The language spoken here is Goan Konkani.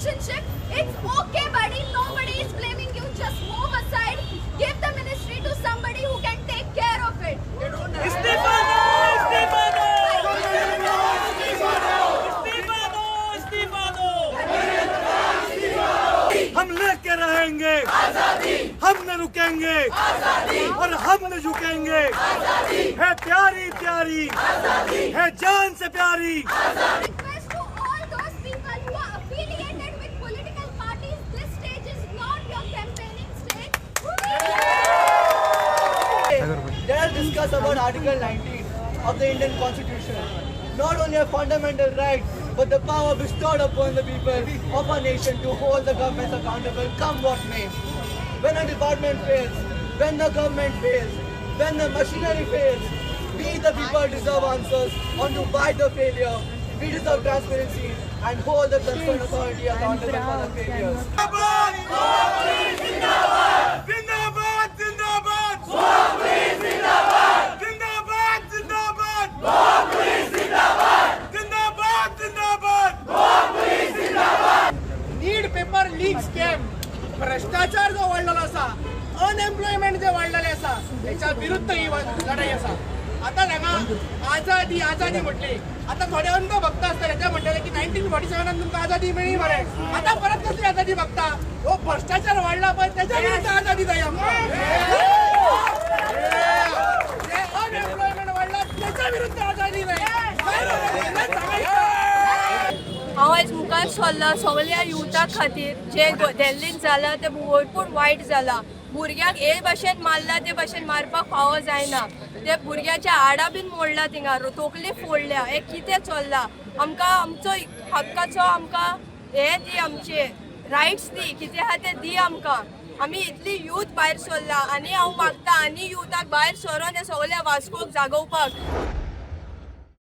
relationship, it's okay, buddy. Nobody is blaming you. Just move aside. Give the ministry to somebody who can take care of it. इस्तीफा दो, इस्तीफा दो, इस्तीफा दो, इस्तीफा दो। हम लेके रहेंगे आजादी, हम न रुकेंगे आजादी, और हम न झुकेंगे आजादी है प्यारी प्यारी, आजादी है जान से प्यारी। Request to all those people who are affiliated with political parties, this stage is not your campaigning stage. Let us discuss about Article 19 of the Indian Constitution. Not only a fundamental right, but the power bestowed upon the people of our nation to hold the governments accountable, come what may. When a department fails, when the government fails, when the machinery fails, we the people deserve answers on to why the failure. We deserve transparency and hold the concerned authority accountable for the failures. जिंदाबाद, जिंदाबाद, जिंदाबाद, जिंदाबाद, जिंदाबाद, जिंदाबाद। नीट पेपर लीक स्कॅम, भ्रष्टाचार जो वाडलेलो आसा, अनएम्प्लॉयमेंट जे वाडलेले आसा, हेच्या विरुद्ध ही लढाई आसा। आतां हांगा आजादी आजादी म्हटली, आतां थोडे अंध भक्त आसतले ते म्हणटले की 1947 तुमकां आजादी मेळ्ळी मरे, आतां परत कसली आजादी मागता? हो भ्रष्टाचार वाडला पळय तेच्या विरुद्ध आजादी जाय आमकां, जे अनएम्प्लॉयमेंट वाडला तेच्या विरुद्ध आजादी जाय। हांव आयज मुखार सरलां सगल्या युथा खातीर। जे दिल्लीन जालां तें भरपूर वायट जालां। भुरग्यांक हे भाशेन मारला ते भाशेन मारपाक फावो जायना। ते भुरग्याच्या हाडां बीन मोडला, थिंगा तकली फोडल्या। हें कितें चल्लां? आमकां आमचो हक्काचो आमकां हें दी, आमचे रायट्स दी, कितें आहा तें दी आमकां। आमी इतली यूथ भायर सरला आनी हांव मागता आनी युथाक भायर सरोन हे सगल्या वास्कोक जागोवपाक।